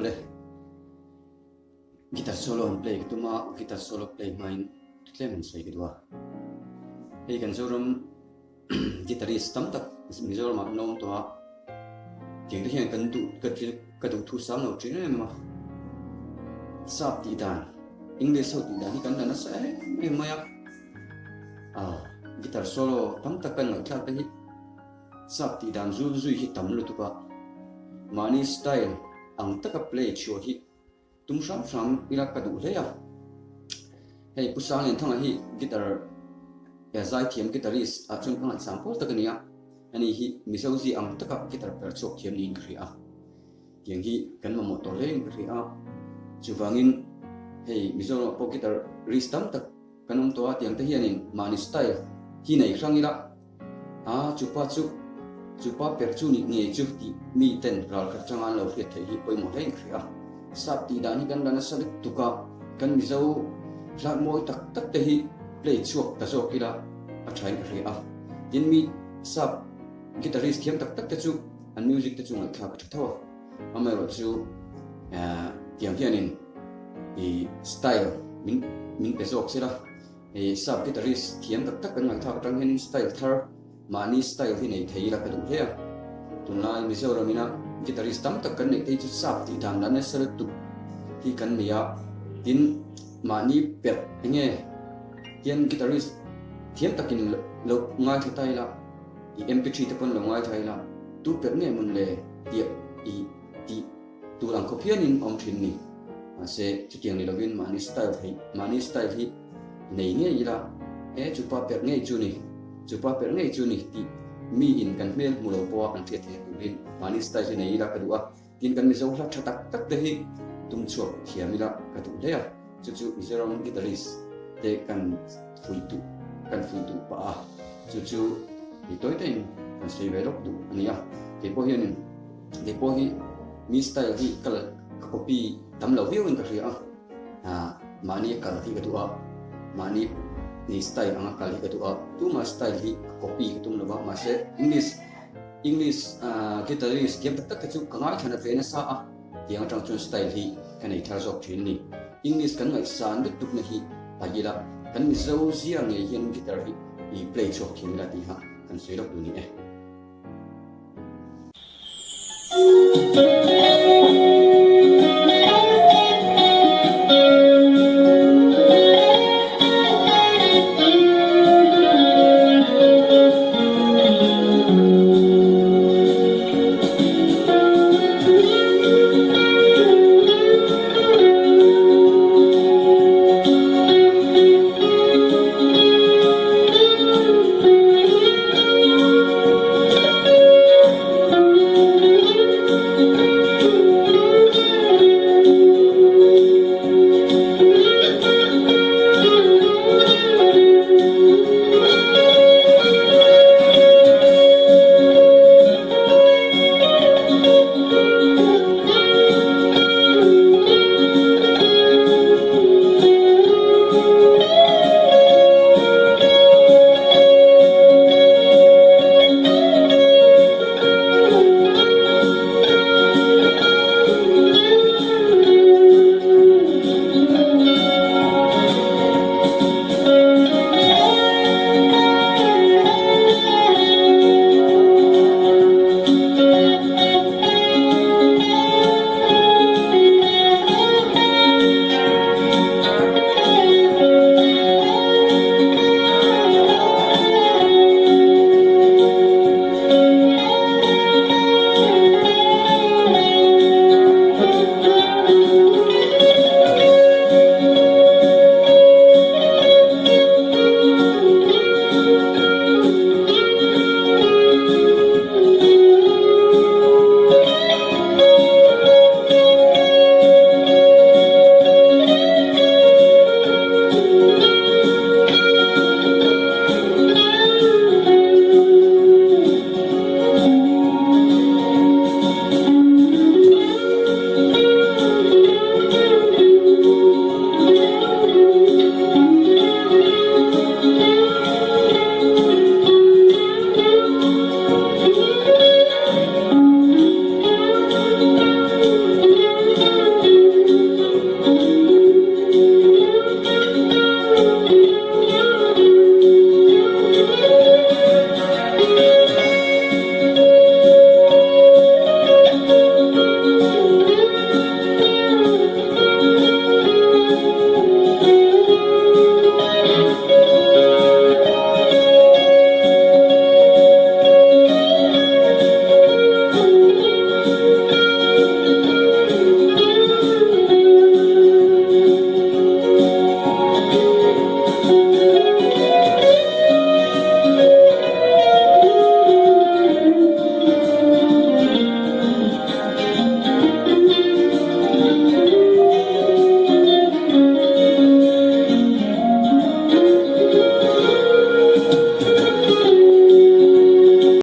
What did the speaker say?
Awle, guitar solo han play ka tum a, guitar solo play hmain tlem han sawi ka duh a. Hei kan Zoram guitarist tam tak Mizoramah an awm tawh a, tiang te hian kan duh ka ka duh thu sang lo thin em em a. Sap tih dan, English ho tih dan hi kan la nasa em em mai a. Guitar solo tam tak kan ngaihthlak te hi Sap tih dan zul zui hi tam lutuk a, mahni style ang taka play chhuah hi tum hram hram ila ka duh hle a. Hei Pu Sanglianthanga hi guitar zaithiam guitarist ah chuan ka ngaihsang pawl tak a ni a, ani hi Mizo zi ang taka guitar per chhuak thiam niin ka hria a, tiang hi kan mamawh tawh hle in ka hria a, chuvangin hei Mizoramah pawh guitarist tam tak kan awm tawh a, tiang te hianin mahni style hi nei hrang ila A, chupa chu, chupa per chu nih ngei chu tih mi ten ral khat changa an lo hriat theih hi pawimawh hle in ka hria a. Sap tih dan hi kan la nasa lutuk a, kan Mizo hla mawi tak tak te hi play chhuak ta zawk ila a tha in ka hria a. Tin mi sap guitarist thiam tak tak te chu an music te chu ngaihthlak a tha tho a, amaherawh chu tiang hianin i style min min pe zawk sela. Hei sap guitarist thiam tak tak kan ngaihthlak atang hianin style thar mahni style hi nei thei ila ka duh hle a. Tunlai Mizoram ina guitarist tam tak kan neih te hi chu sap tih dan la nasa lutuk hi kan nei a, tin mahni perh enge hian guitarist thiam takin lo ngaithla ta ila i mp3 te pawn lo ngaithla ila tu perh nge mawn le tih i tih Tur ang khawp hianin awm thin ni. Mahse, chutiang ni lovin mahni style theih, mahni style hi nei ngei ila, e chupa perh ngei chu ni, chupa perh ngei chu ni tih mi in kan hmel hmu lo pawha an hriat theih turin mahni style hi nei ila ka duh a. Tin, kan Mizo hla tha tak tak te hi tum chhuak thiam ila ka duh hle a. Chu chu Mizoram guitarist te kan fuih duh, kan fuih duh pah a. Chu chu ni tawi tawiin kan sawi ve lawk duh a ni a. Kei pawh hianin. Kei pawh hi mi style hi ka la ka copy tam lo viau in ka hria a, ah mahni a kal hi ka duh a, mahni ni style anga kal hi ka duh a, tuma style hi ka copy ka tum lo va, mahse English English ah guitarist thiam tak tak te chu ka ngaithla nat ve nasa a, tiang atang chuan style hi ka nei thar zawk thin a ni. English kan ngaihsan lutuk na hi paih ila, kan Mizo zia ngei hian guitar hi i play chhuak thin ila tih kha kan sawi lawk duh ni e.